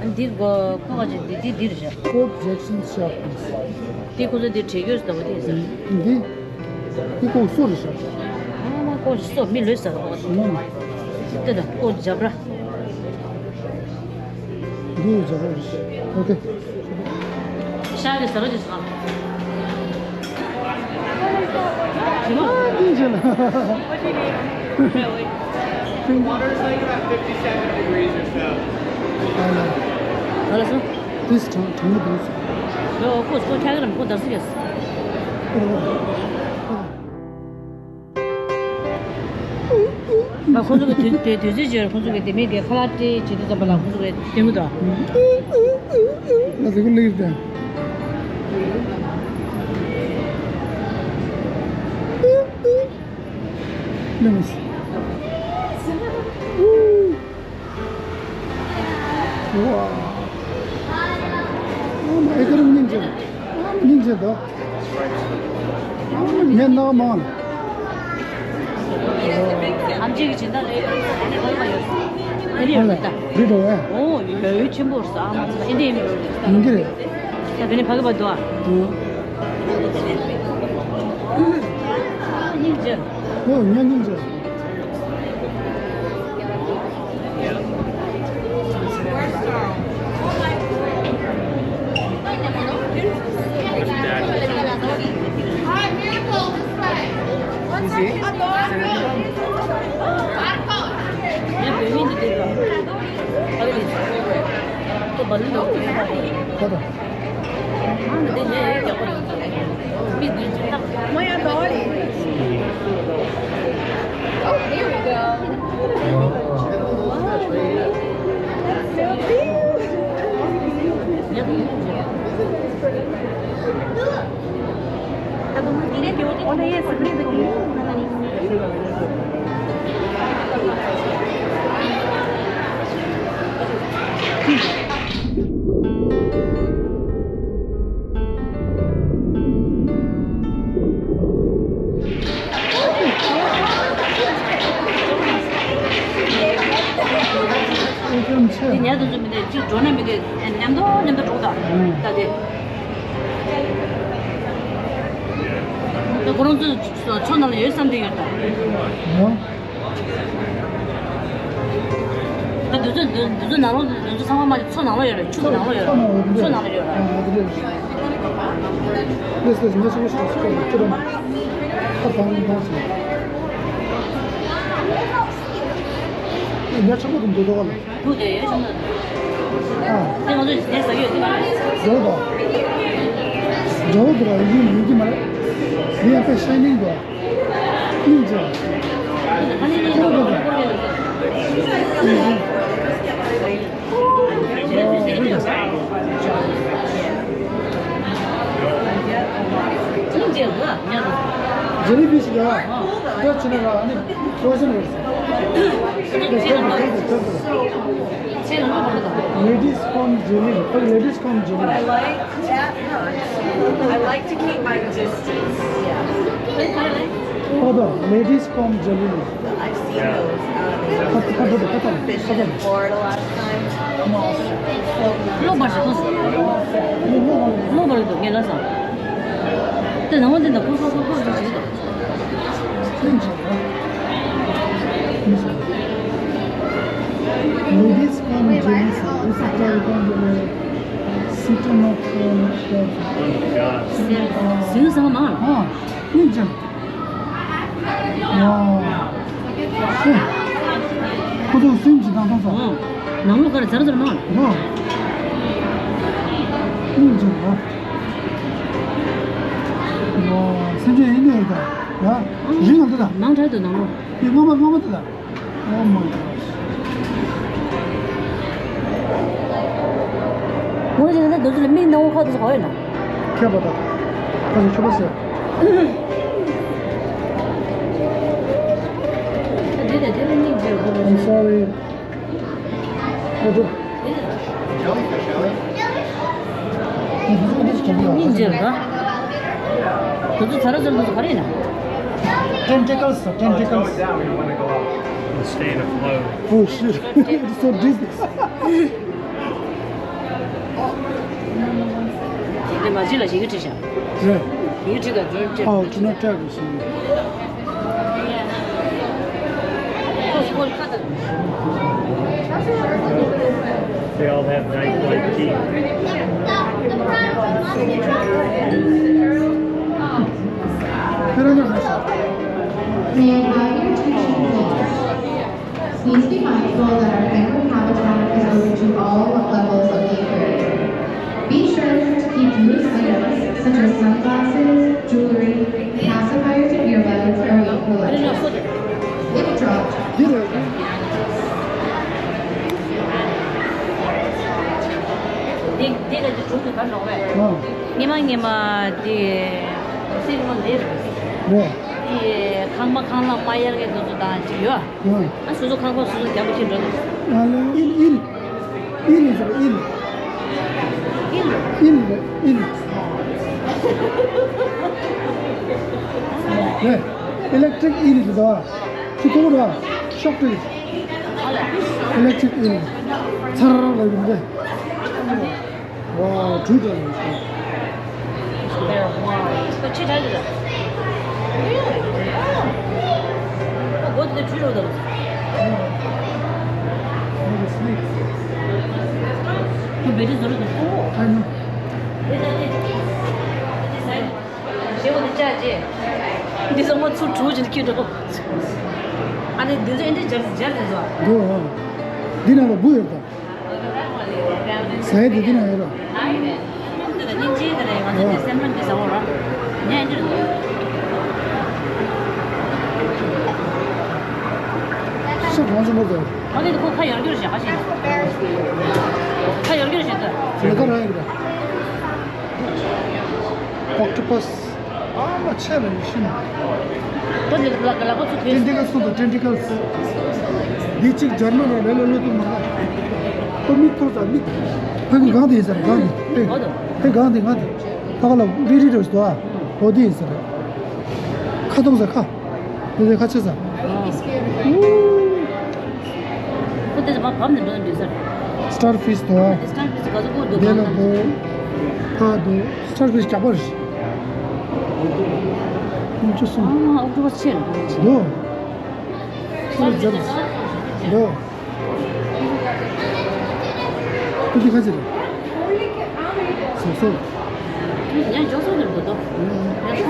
ཨུ། ཨ་འདི་གོ་ཁོ་ག་ཅི་འདི་འདི་འདི་རེད་ཤག་ཀོབ་ཇེག་སན་ཤག་འདི་ཁོ་ཚོ་འདི་བྲེ་གྱོས་ཟེར་བ་འདི་ཟེར། འདི་འདི་ཀོ་སོ་རེད་ཤག་ཨ་མ་ཀོ་སོ་མི་ལོས་ཟེར་བ། ཨུ། འདི་དང་ཀོ་ཇབ་ར། འདི་ཇབ་ར་རེད། ཨོ་ཁེ། ཤག་གི་ཟ་རོ་ཅིག་ཟ། ཨ་ཏིང་ཅེ་ལ། Water's like about fifty-seven degrees or so. ཨ་ལ་སོ། This time, time is. ཡོ་ཁོ་ཁོ་ཁྱག་རམ་ཁོ་དར་སི་གེས། ང་ཁོ་ཚོ་གི་དུས་དུས་དུས་ཚོད་ཅིག་ཁོ་ཚོ་གི་དེ་མིན་གི་ཁ་ལག་སྤྲད་བྱེད་དུས་ཙམ་པ་ལ་ཁོ་ཚོ་གི་དེ་མི་འདུག་ང་ཚོ་གི་ལིར་དང་། ལིར། ཝ། ཨ་མ་ཨེ་ཀ་རུ་སྙིང་རྗེ། ཨ་མ་སྙིང་རྗེ་དོ། ཨ་མ་ངའི་ནག་མང་། ཨམ་ཆི་གི་སྦྱིན་བདག་ལས་ཡོད་ས་ནས་ག་ལ་ཡོད་ས། ཨ་ནི་ཡོད་ད། རི་འགྲོ་བས། ཨོ་ཡོད་ཡོད་ཆེན་པོ་རེད་ས། ཨ་མ་ཚ་ཨེ་འདྲ་ཡིན་མི་རོ་རེད་ས། ཡིན་གྱི་རེད། ད་ག་ནས་ཕ་གི་བ་དོ་ཨ། ཨོ། སྙིང་རྗེ། ཨོ་ངའི་སྙིང་རྗེ། Oh, there we go. Wow. That's so cute. འདི་ཉལ་དུ་ཚུད་མི་འདུག་ཅིག་འགྲོ་ན་མི་འདུག་མཉམ་དུ་མཉམ་དུ་འགྲོ་དང་། ད་དེ། ད་ཁོ་རང་ཚོ་མཚོ་ནང་ལ་ཡོད་བསམ་དུས་ཡོད་དང་། ད་འདི་ཚོ་འདི་འདི་ཚོ་ནང་ལོགས་འདི་ཚོ་ཚང་མ་མ་མཚོ་ནང་ལོགས་ཡོད་རེད། ཆུ་གི་ནང་ལོགས་ཡོད་རེད། མཚོ་ནང་ལོགས་ཡོད་རེད། ལགས་སོ། ངས་ཆུ་ཞིག་ཞིག་ཁྱེར་ན་ཁ་བཏང་བཏང་ཞིག་ཉ་ཆེན་པོ་དེ་འདུག་དོ་ག་ལ། འདུག་དེ་ཡོད་ཆུང་དུ། ཨ། དེ་ང་ཚོས་དེ་ཟ་གི་ཡོད་དེ་མ་རེད། འགྲོ་དོ། འགྲོ་དོ་ར་ཡིན་ཡིན་གྱི་མ་རེད། དེ་ཡང་དཔེ་ཤ་ཉེན་འདུག་སྙིང་རྗེ། ཁྱེད་རང་ཇེ་ལི་བི་ཞིག་ཡོད། ཡོད་ཆེ་ན་ར་ཨ་ནི་ཕོ་ཟན་རེད། Ladies come jelly. Ladies come jelly. I like that much. I like to keep my distance. Yeah. Oh, the ladies come jelly. I've seen those. Um, fish in Florida last time. ལོག་པར་ཞིག་ཐོག་ལོག་པར་འདུག་ངས་ལབ་སོང་། དེ་ནང་དེ་འདྲ་ཁོ་ཁོ་ཁོ་ཁོ་ཞིག་འདུག Ladies come jelly. Sit on a phone. ཟིན་ཟིན་མ། ཨ། སྙིང་རྗེ། ཨ། ཁོ་ཚོ་སེམས་ཀྱི་དང་དང་ཚོ། ནང་ལོགས་ག་རེ་ཛར་ཛར་མ། ཨ། སྙིང་རྗེ། ཨ། སེམས་ཀྱི་ཡིན་ནི་ཡོད་ད། ཡ། རིང་ང་འདི་ད། ནང་དྲ་དུ་ནང་ལོགས། དེ་སྔོན་མ་སྔོན་མ་དེ་ད། Oh my gosh. ངོ་ཅིག་ད་འདི་ཚོ་ལ་མིག་ནང་ཁ་དུ་གོ་ཡོད་ན། ཁྱད་པར་ད། ཁ་ཚོ་ཁྱད་པར་ཟེར། འདི་ནས་དེ་ལ་མིག་འབྱེད་དགོས། I'm sorry. ཨོ་ཙོ། སྙིང་རྗེ་རེད་ད། དེ་ཚོ་ཚ་ར་ཚ་ར་ཚོ་ག་རེ་ཡིན་ན། Tentacles, tentacles. Stay in a flow. Oh shit. It's so deep. དེ་མ་ཅི་ལ་ཞིག་གི་ཁྲིད་བྱ། རེད། ཡིག་ཁྲིད་དང་ཇོན་ཅེ། Oh, do not try this. They all have nice white teeth. May I have your attention, please? Please be mindful that our penguin habitat is open to all levels of the aquarium. Be sure to keep loose items such as sunglasses, jewelry, pacifiers and earbuds away from the ledges. If dropped, འདི་འདི་ལ་ཅིག་དྲུག་ཏུ་ག་རེ་རོགས་པས། ཨ། ངེད་མ་ངེད་མ་དེ་སྲིད་མོ་འདི་རེད། དེ་ཁང་པ་ཁང་གླ་མ་གཡར་མཁན་དེ་ཚོ་དང་ཅིག་ཡོད། ཨ། ཨ། སོ་སོ་ཁང་པ་སོ་སོ་རྒྱག་པ་ཅིག་འགྲོ་དང་། ཨ་ལེ་ཨིན་ཨིན། ཨིན་ཟེར་ཨིན། ཨིན་ཨིན་ཨིན། ཨེ། ཨི་ལེག་ཊི་རིག་ཨིན་ཟེར་དང་། ཅི་ཐུབ་ར། ཤོག་དྲིལ། ཨི་ལེག་ཊི་རིག་ཨིན། ཚར་ར་ལ་ཡོང་དེ། ཝའོ། གྲུ་འདྲ་ཡོད་ཤག་ཁོ་ཆེ་དྲགས་ཡོད་ལ། ཁོ་སྒོ་དེ་གྲུ་རོ་དང་། ཁོ་བེ་ཊི་བཟོ་རོ་དང་། ཨ་ནི། དེ་ད་དེ། དེ་ཟ་ཡི། ཞེ་པོ་དེ་བཅག་རྗེས། འདི་ཚོ་ངོ་ཚུར་གྲུ་ཅིག་ཁྱེར་འགྲོ། ཨ་ནི་འདི་ཚོ་ཨེ་འདྲ་སྦྱར་སྦྱར་དེ་ཚོ། འདུག་ཨ། འདི་ནང་ལ་འབུ་ཡོད་དང་། ཟས་དེ་དེ་ན་ཡོད་ར། སྙིང་རྗེ་དེ་ནས་ང་ཚོ་འདི་སེམས་ནང་གི་ཟ་འོ་ར། ཉན་འདིར་འདུག་ཤ་གང་ཆེན་པོ་འདུག་ཨ་ནི་ཁོ་ཁ་ཡར་རྒྱུར་བཞག་ཤེས། ཁ་ཡར་རྒྱུར་བཞག་ད། ཟེར་ག་རང་ཡིན་ར། ཨོག་ཊོ་པས། ཨ་མ་ཆེ་ལ་ཡིན་ཤིན། ད་འདི་ལ་ལ་ལ་ཚུ་ཏེན་ཊི་ཀལ་སི་ཟེར་དང་། ཏེན་ཊི་ཀལ་སི། འདི་གཅིག་འཇར་མན་ར་ལ་ལ་ལོ་དུ་མ་ལ། ཨོ་མིག་ཐོག་ས་མིག་ཕ་གི་གང་དེ་ཡིན་ཟེར་གང་དེ། ཨེ་ཨེ་གང་དེ་གང་དེ། ཕ་ག་ལ་རི་རི་རི་སོ་ཨ། ཨོ་དེ་ཡིན་ཟེར། ཁ་ཐོག་ས་ཁ། དེ་ཁ་ཆེ་ས། ཁོ་དེ་ཚོ་བབ་ནས་འགྲོ་འདུག་ས། སི་ཊར་ཕིཤ་དང་། སི་ཊར་ཕིཤ་ག་ཚོད་ཁོ་འདུག་དེ་ལ་དང་། ཕ་དང་། སི་ཊར་ཕིཤ་རྒྱག་པ་རེད། ཁོང་ཆུ་སོང་། ཨ་ཨོག་ཊོ་པས་ཆེ་རེད། དོ། ཁོ་རྒྱབ། དོ། ཁོ་དེ་ཁ་ཆེ་རེད། སོ་སོ། ཡང་འཇོག་སོང་ནས་འགྲོ་དོ། ཡང་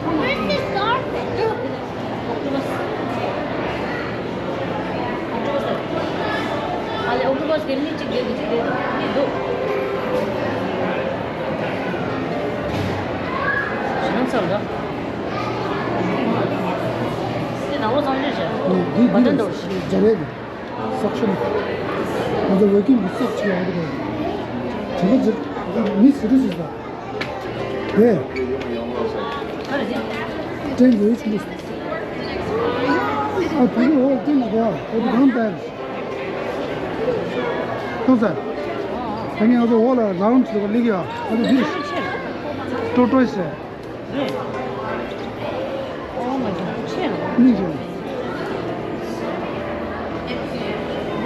ཁོང་མ་ཡིན། དོ། ཨོག་ཊོ་པས། ཨོག་ཊོ་པས། ཨ་ལེ་ཨོག་ཊོ་པས་གི་མི་གཅིག་བསྡད་འདུག་གཅིག་བསྡད་འདུག་མི་འདུག་ཞེ་ན་ཚར་ལ། དེ་ནང་ལོགས་ཚང་ཆོད་བྱས། འདི་མ་འདི་འདོར་ཞིག་སྦྱར་ཡས་ནི། སག་ཤན། ང་ཚོ་ཝེ་ཀིང་གི་སག་ཆེ་ཡོང་གི་རེད། དྲན་པ་ཅིག་མི་སི་རི་ཡས་ཡིན་ད། དེ། ཀྲེན་གྱི་ཆུ་ལུགས། ཨ་ཕ་གི་འོག་ཀྲེན་གྱི་འོག་འོག་གང་ལྟར། ཐུག་ས། ད་ངས་ང་ཚོ་འོག་ལ་རའུན་ཌི་བྱེད་པ་སླེབས་ཡོད། ང་ཚོ་འདིར། ཀྲོ་ཀྲོ་ཟེར། རེད། ཨོ་མ་གི་ཆེ་རུ། གླིང་ཆེ་རུ།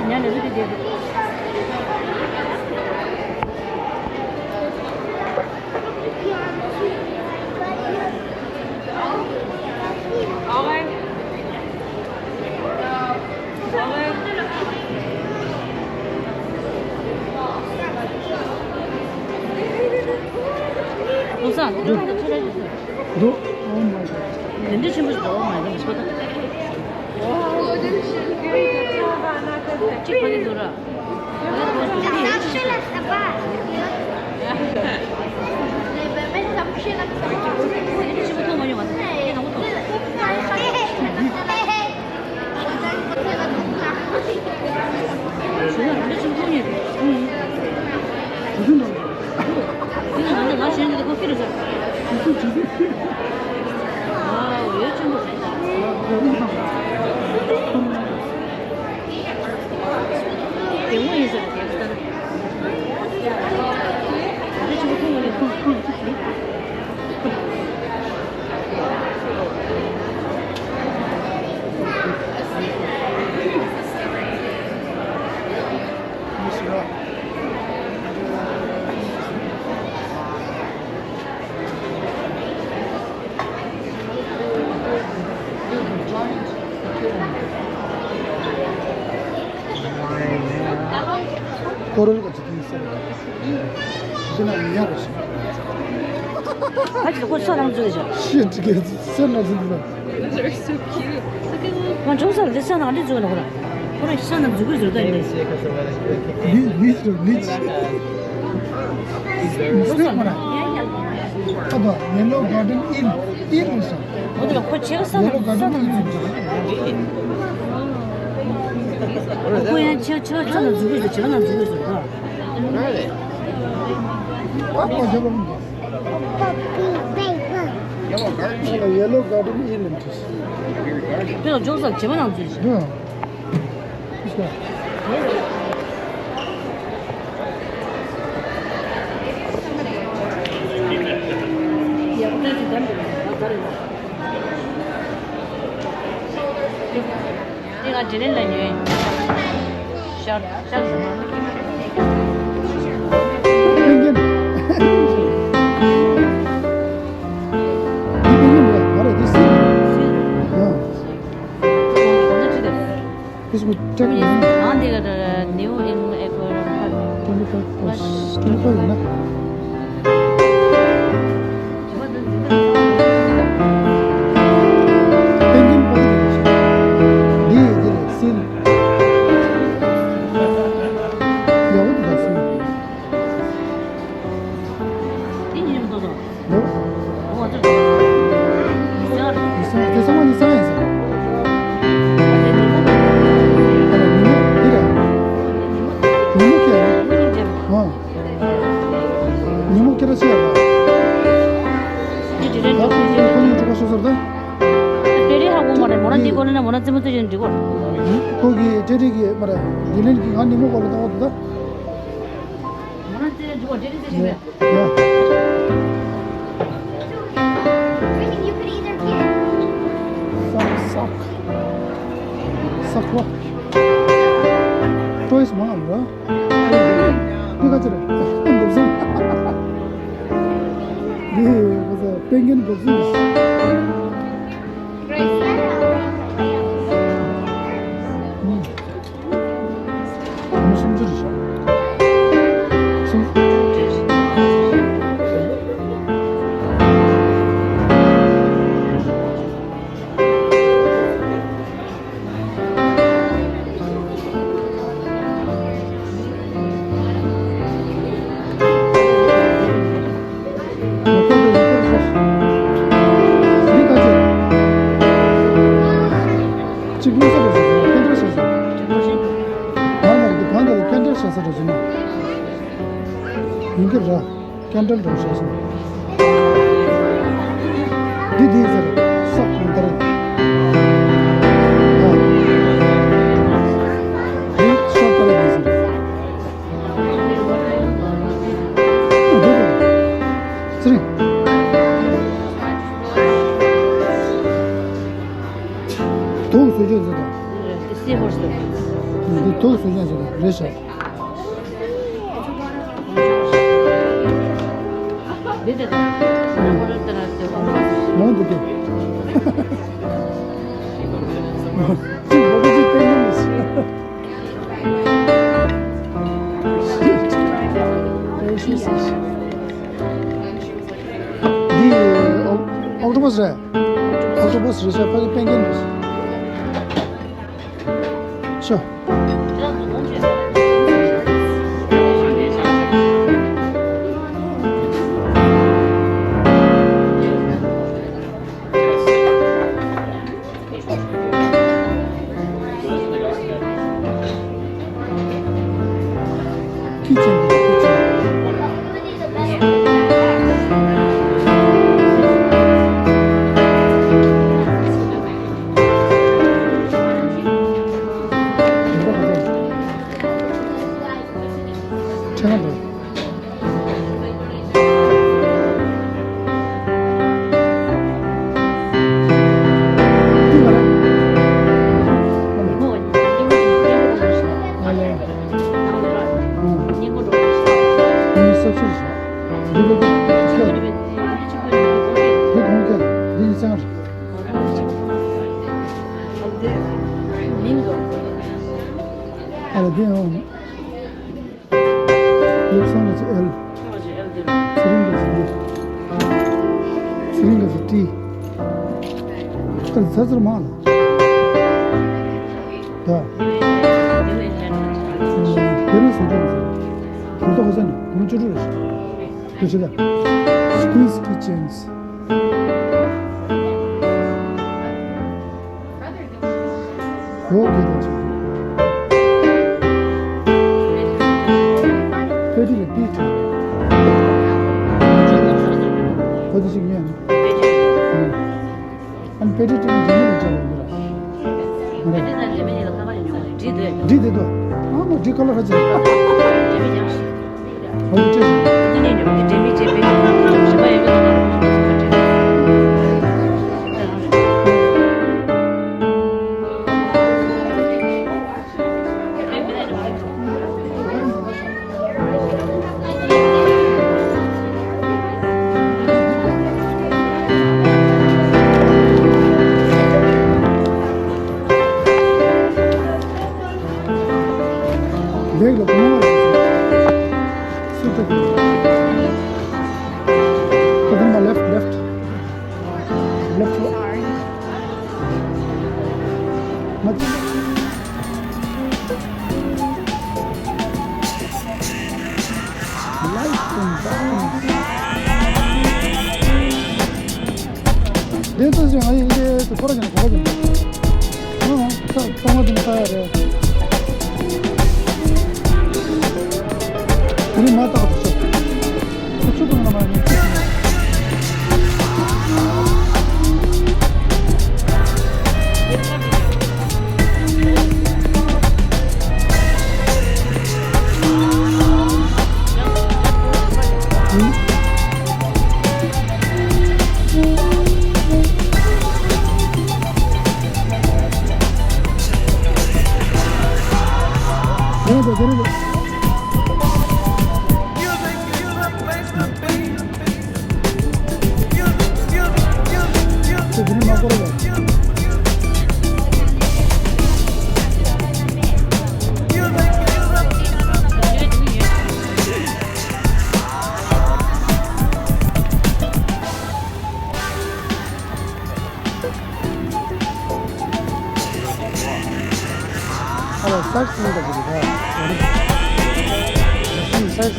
ཉ་ནི་རི་དེ་དེ། འདུག་ས་འདི་འདྲ་ཁ་ཁ་རེད། འདུག་ཨོ་མ་གི། དེ་འདྲ་ཆེན་པོ་ཞིག་འདུག་ཨོ་མ་གི་མི་ཤོད་ད། ཅི་ཕ་གི་འདུག་ར། ཁོ་རང་གི་ཅི་ཡིན་ཟེར་བ། ཁྱི་ན་ཉག་རེ་ཞིག་ཕ་ཅིག་ཁོ་ས་ནང་འཛུལ་བཞག་ཤི་ཅི་གེ་ས་ནང་འཛུལ་འདུག་ང་ཅུང་ས་ལ་ས་ནང་འདི་འཛུལ་ན་ཁོ་ར། ཁོ་ར་ས་ནང་འཛུལ་དགོས་འཛུལ་ད་ཡིན། ལི་ལི་ལི་ལི་ཅི། ཨ་ད་ཡེ་ལོ་གར་ཌེན་ཨིན་ཨིན་རེད་ཤག་འོ་དེ་ལ་ཁོ་ཆེ་ས་ཡེ་ལོ་གར་ཌེན་ཨིན་འཛུལ་འདུག་ཁོ་ཡང་ཆེ་ཆེ་ས་ནང་འཛུལ་དགོས་འཛུལ་བྱེ་མ་ནང་འཛུལ་དགོས་འཛུལ་ད། ཨ་ཁོ་ཞབས་ལ་མི་འདུག Yellow garden. Yellow garden is interesting. དེ་ལ་འཇོག་ས་བྱེ་མ་ནང་འཛུལ་ཞིག་ཨ། ཨིས་ཀ་དེ་ང་དྲིན་ལན་ལ་ཉོས། ཤར་ཤར་ཟིན་མ། ཨིན་ཇིན། འདི་ཨིན་ཇིན་རེད། ང་རེད་འདི་སིལ། ཡ། This would take me ང་འདི་ག་new in eco twenty five plus twenty five ཡིན་ན། ཨིན་ཇིན་པོ་འདི་འདི་རེད་སིལ། ཡ་འོ་འདི་ད་སིལ། འདི་ཉིན་མོ་ཏོ་ཏོ། ནོ། ཨོ་ཨ་ཏོ། ཉི་ཤུ་རྩ་གསུམ་པ་ཉི་ཤུ་རྩ་གསུམ་ཡིན་ཟེར། ཨ་ལ་ཉི་མ་འདི་རེད། ཉི་མ་ཁྱེད་རེད། ཟེར་ད། ཏྲེ་ཧྲི་ཧ་གོ་མ་རེད། མོ་ན་འདི་གོ་ན་མོ་ན་རྩེད་མོ་རྩེ་ཡོད་འདི་གོ། ཁོ་གི་ཏྲེ་ཧྲི་གི་མ་རེད། དགེ་ལེན་གི་ང་ནི་མོ་གོ་ལ་ཏང་བ་དུ་ད། མོ་ན་རྩེ་ན་འདི་གོ། ཏྲེ་ཧྲི་རྩེ་ཡོད་མེད། ཡ། ཡ། Sock, sock. Sock ལོ། Toys མང་ལ། འདི་ག་ཚོད་རེད། འདུག་སེ། འདི་ག་ཚོད་པེན་གྱི་འདུག་སེ། ཨུམ། སུམ་ཅུ་རེད་ཤག་སུམ། གཅིག་བླུགས་ས་རེད་ཟེར། ཀན་ཊལ་བཞག་ས། ང་ལ་འདི་གང་དེ་ལ་ཀན་ཊལ་བཞག་ས་རེད་ཟེར་ན། ཡིན་གྱི་ར། ཀན་ཊལ་འདྲ་བོ་བཞག་སོང་། འདི་འདི་ཟེར། སོག་གང་ལྟར། འདི་ཤོག་ལྟར་འདི་ཟེར། འདི་འདི། ཚེ་རིང་། དུག་བཟོ་བཅོས་ཟེར་དང་། འདི་དུག་བཟོ་བཅོས་ཟེར་དང་རེད་ཤག་མང་དུ་སྟེ། ཅིག་འོ་ཅིག་སྟེ་ཡིན་ནི། འདི་ཨོག་ཊོ་པ་སི་རེད། ཨོག་ཊོ་པ་སི་རེད་ཤག་ཕ་གི་པེན་གྱིན་རེད། ཤོ། ཁྱི་ཆེན་པོ་ཁྱི་ཆེན་པོ། ཁྲེང་ཏུ། ཨ་ལ་དེ་ཡང་། ལེགས་སང་ག་ཚོད་ཨེལ། ཚེ་རིང་ག་ཚོད་ལི། ཚེ་རིང་ག་ཚོད་ཏི། ཨ་ལ་ཚ་ཚར་མང་ལ། ད། དེ་རིང་སང་ག་ཚོད། གོང་ཐོག་ག་ཚོད་ནི་གོང་བཅུ་དྲུག་རེད། དེ་ཆེ་ད། Squeeze keychains. འོ་དེ་དང་ཅིག་དཔེ་ཁྲིད་ལ་པི་ཆུ། འོ་དེ་ཅིག་ཉན། ཨ་ནི་དཔེ་ཁྲིད་ཁྲིད་ལ་རྗེས་མི་ལ་བཅར་བ་ཡིན་ར། མ་རེད། འགྲིག་དེ་འདུག་ཨ་མ་འགྲིག་ག་ལ་ཧ་ཅང་། འོ་དེ་ཅི། ལེགས་ལ་གོང་བ་རེད། སུ་ཐུག་གི། ཁོ་ཚང་མ་left, left. Left. མ་ཚད། Light and sound. དེ་ཚོ་ཞིག་ང་ཡི་ལས་དུ་ཁོ་ར་ཅན་གོ་བ་ཅན། ཨང་། ད་གཏོང་བ་དེ་ནི་ཁ་ཡ་རེད། དེ་ནི་མ་བཏགས་དུ་ཆོག་ཁོ་ཆུ་དང་ལ་མ་ནི་ཆུ་དང་།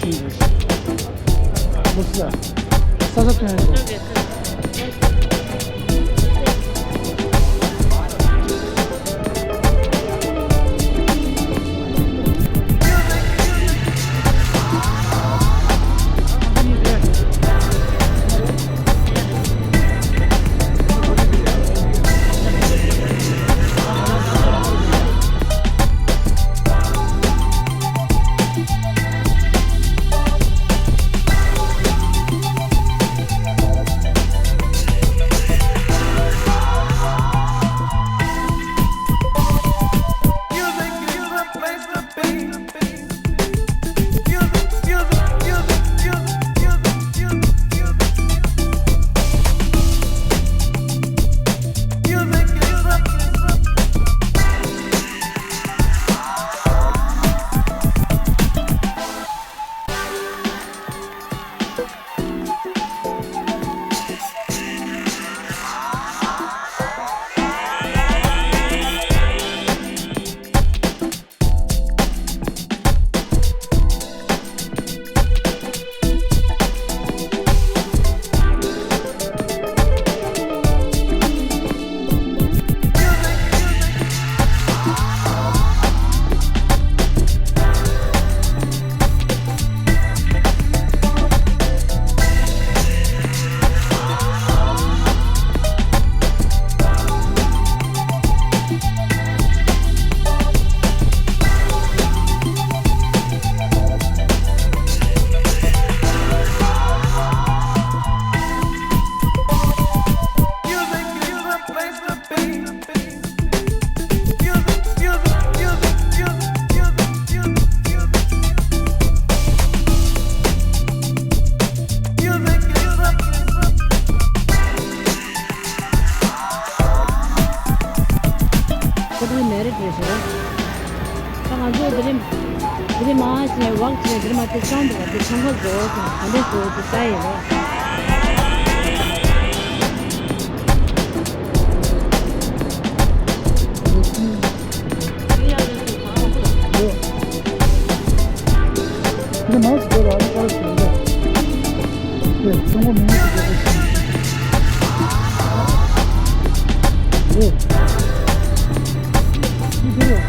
ཟིན་རེད། ལོ་སི་ལ། ས་ས་ཐོན་རེད། ཁོ་ཚོའི་མེ་རི་ཊི་རེད་ཟེར། ད་ང་ཚོ་དེ་རིང་དེ་རིང་མ་བྱས་ཝག་བྱས་དེ་རིང་མ་དེ་ཆང་འདུག་དེ་ཆང་ཁ་བཟོ་ཟེར་ག་འདྲས་བཟོ་དེ་ལྟ་ཡིན་རོགས། དེ་མང་ཆེ་བ་ཨ་ནི་ཀ་ར་ཞིག་རེད། དེ་ཚོང་པ་མི་ཉུང་ཞིག་རེད་ཞིང་། དེ་ཅི་དེ་རེད།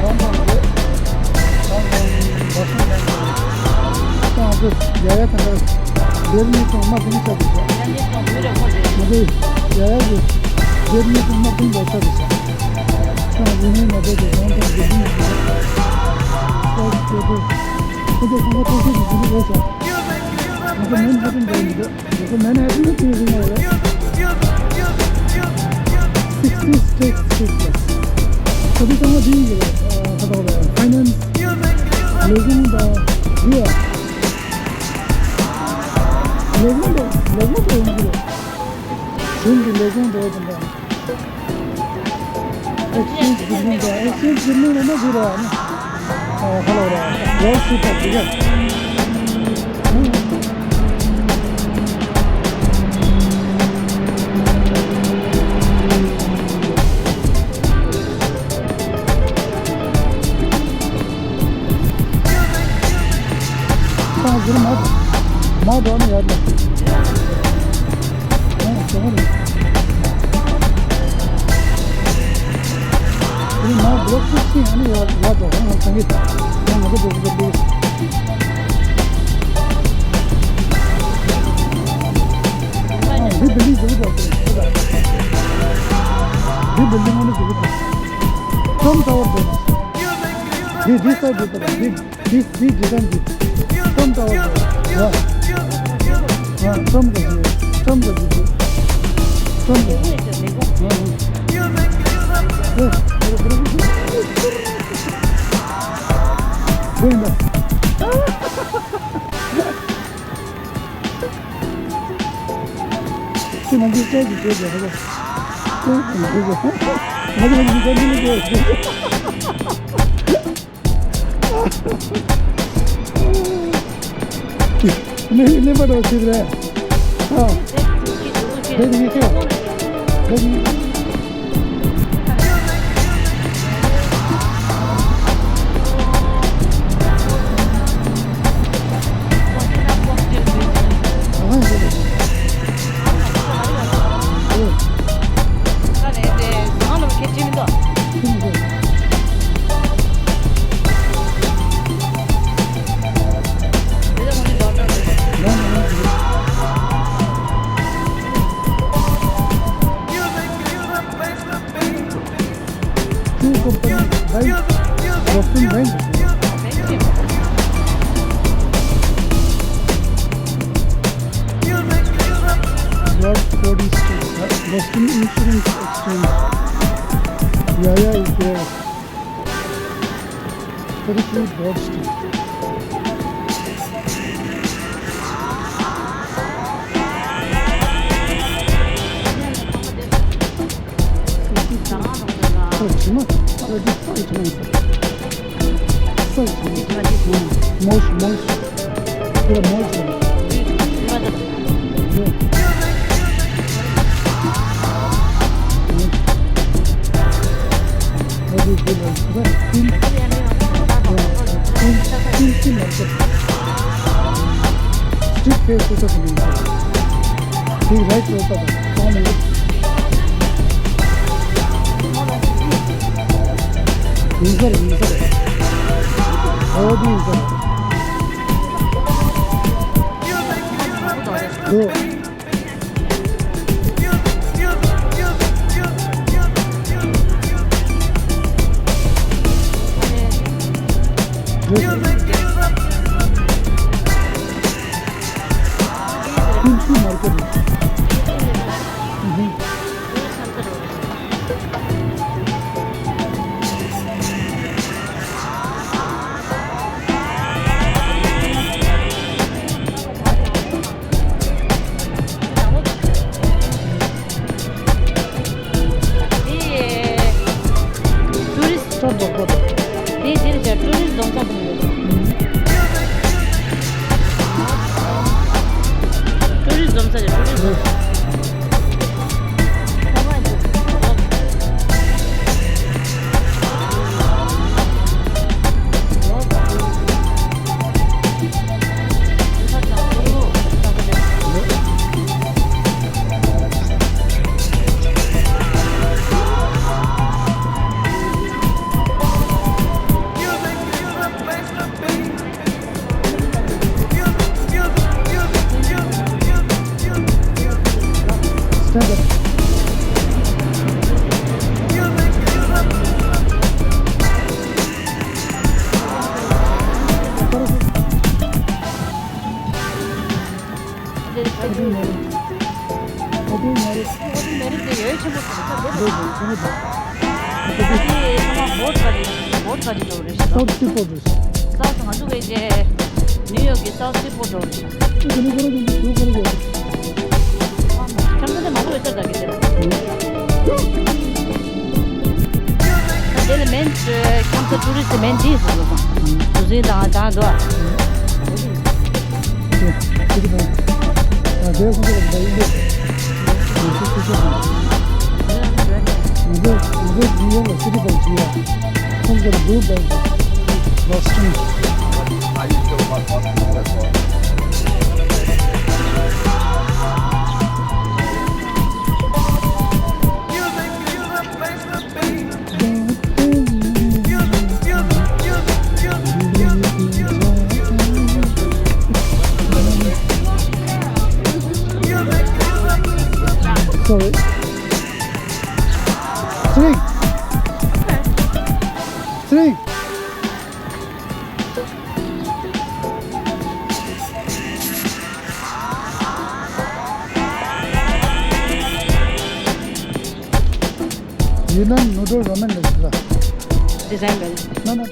རང་དང་རེད། རང་དང་བ་སོང་དང་། ང་ཚོ་ཡ་ཡ་དང་འདིར་ནི་ཚང་མ་དེ་ནི་ཆགས་ཀྱི་ཆགས། ང་ཚོ་ཡ་ཡ་གི་འདིར་ནི་ཚང་མ་དེ་ནི་ཆགས་ཀྱི་ཆགས། ཚང་མ་ཡིན་ནི་ང་ཚོ་གི་རང་དང་འདིར་ནི་ཆགས་ཀྱི་ཆགས། ཁོ་ཚོ་ཚང་མ་ཐོག་ཤོས་ཀྱི་འདི་ནི་རེད་ཆགས། ང་ཚོ་མེན་ཧ་ཊན་འདིར་ཡིན་འདུག་ང་ཚོ་མེན་ཧ་ཊན་ནི་དེ་རིང་ཡོད་རེད། sixty state street plus། ད་དེ་ཚང་མ་དེ་ཡིན་གྱི་རེད། ཁ་ཐོག་ལ་ཕའི་ནན་སི་ལས་ཁུངས་དང་དེ་ཡ། ལས་ཁུངས་དང་ལས་ཁུངས་དང་ཡོང་གི་རེད། གཞུང་གི་ལས་ཁུངས་འགྲོ་བ་དང་། ཨེག་སི་ཆེན་ཇི་བིལ་ཌིང་དང་། ཨེག་སི་ཆེན་ཇི་བིལ་ཌིང་ལ་ན་འདི་ར་ནི། ཨ་ཧ་ལོ་ར། ཝོལ་སི་ཊི་རིཊ་དེ་ག་ཏང་ཟུར་མ་མ་འགྲོ་ནི་ཡོད་ལ། ཨ་ཟེར་བ་རེད། དེ་ནི་མ་བློ་ཁུག་ཤིང་ཨ་ནི་ཡོད་ཡོད་འགྲོ་ཧང་ཧང་སང་གི། ང་ང་ཚོ་འགྲོ་གི་འགྲོ་གི། ཨ་འདི་བིལ་ཌིང་ཟེར་གི་འགྲོ་གི་རེད། འདི་བིལ་ཌིང་ཨ་ནི་ཟེར་གི་འགྲོ། ཊམ་ཊ་ཝར་འགྲོ་ན། འདི་འདི་སའི་ཌི་འགྲོ་ན་འདི། This, this design, this. Trump Tower. Yeah. Yeah, Trump का जी, Trump का जी। Trump का। हाँ, हाँ। ये, मेरे, मेरे, मेरे। Going back. कि मैं जिस तरह की चीज़ है, वो, वो, वो, वो, वो, ནི་ནི་མ་འགྲོ་ཆེ་རེད། ཨ། དེ་ནི་ཁྱོད། དེ་ནི། Western Insurance Exchange. Yaya is there. Thirty-three Broad Street. Street face to the community. He right to the common. User, user. All the user. Go. Tourist འགྲོ་དགོས། དེ་འདིར་བྱ་tourist འཛོམས་ས་དང་ཡོད། Tourist འཛོམས་ས་རེད། Tourist འཛོམས་ས། South Seaport རེད། South ང་ཚོ་གི་རྗེས་ནིའུ་ཡོག་གི་South Seaport འགྲོ་རེད། ཁྱམས་ཚ་དེ་མང་པོ་ཡོད་ས་རེད་ད་གི་དེ། དེ་ལ་མེན་ཁྱམས་ཚ་tourist མེན་དེ་ཟེར་ལོ་ཙང་དུ་ཟིན་དང་དང་འདུག Sorry. Three. Three. Yunnan noodle ramen restaurant. Design well. No, no.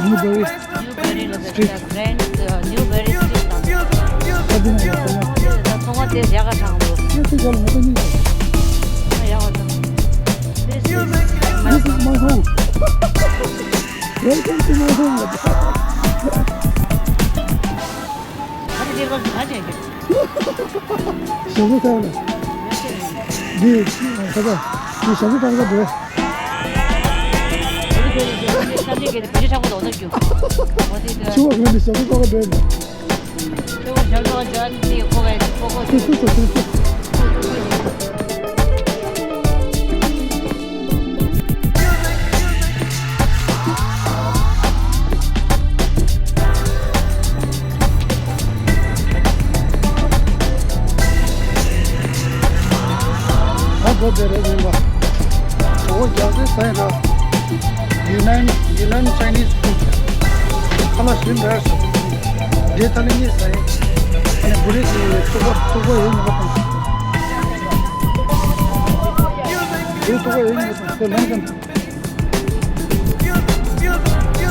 Newberry Street. Newberry Street. This is my home. Welcome to my home. ཞབས་བྲོ་བཏང་ན། འདི་ཁ་ཚ། འདི་ཞབས་བྲོ་བཏང་ས་འདྲ། ཆུ་བ་ཁོན་འདི་ཞབས་བྲོ་བཏང་ས་འདྲ། ད་གོ་བདེ་རེད་མིན་པ། ཨོ་རྒྱག་རེད་ཟ་ཡིན་ར། ཡུན་ནན་ཡུན་ནན་ཆའི་ནིས་ཕུཌ། ཁ་ལག་ཞིམ་རེད་ཟེར། འདྲེ་ཐ་ལི་གཉིས་ཟ་ཡིན། ཨ་ནི་བུ་རིགས་ཀྱི་ཐུག་པ་ཐུག་པ་ཡོད་མི་པ་དང་། འདི་ཐུག་པ་ཡོད་མི་པ་དང་ལོན་ཀན།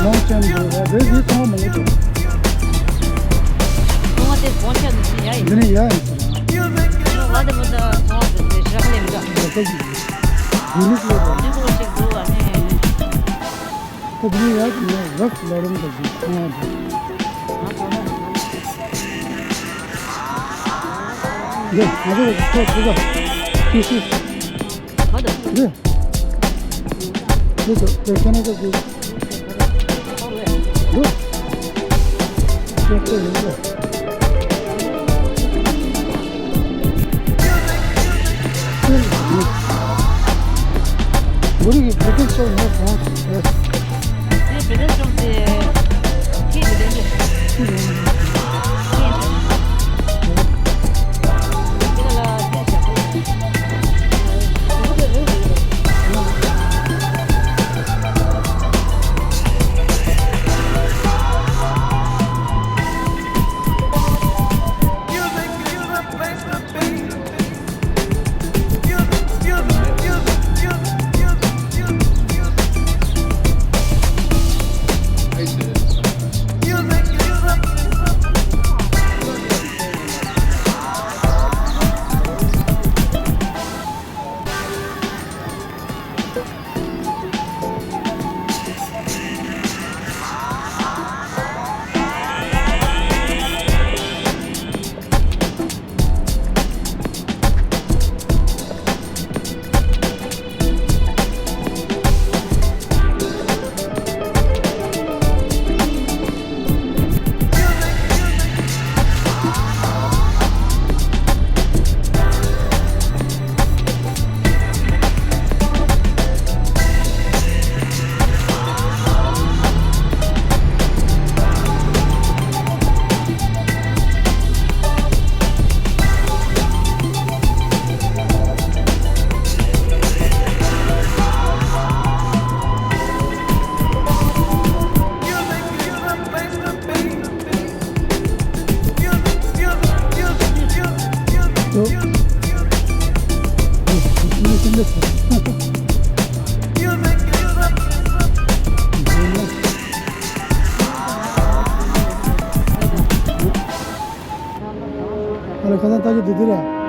ལོང་ཅན་དུ་རེད་འདི་ཚང་མ་མང་པོ་འདུག་ཚོང་བ་དེ་གོང་ཆ་འདི་ཡ་ཡིན། འདི་ནི་ཡ་ཡིན་ཟེར། ང་དེ་མི་འདྲ་ཚོང་བ་དེ་ཞིག་ལས་འདྲ། འདི་ཚོ་ཞིག་ཡུ་ནིག་ལས་རེད། འདི་ཚོ་ཞིག་འདུག་ཨ་ནི། ཁོ་བོ་ཡ་ཡིན་ན་རགས་ལ་རུང་དུ་ཞིག་ཚོང་བ་འདུག་འདི་ང་ཚོ་ཁོ་ཚོ་ཀི་སི། འདི། འདི་ཚོ་དེ་ཁྱེད་ན་ཚོ་དགོས། འདི། ཁྱེད་ཚོ་ཡིན་ཚོ། འདི་རིགས་ཀྱི་བོད་སྐད་ཤོག་ངས་གོང་ཞིག་བྱས། དེ་བོད་སྐད་ཤོག་དེ་ཁྱེད་ཀྱི་ལས་འགན། ཁྱེད་ཀྱི་ལས་འགན། ཨ་ལ་ཁ་སང་ལྟ་རྒྱུ་དེ་དེ་རེད།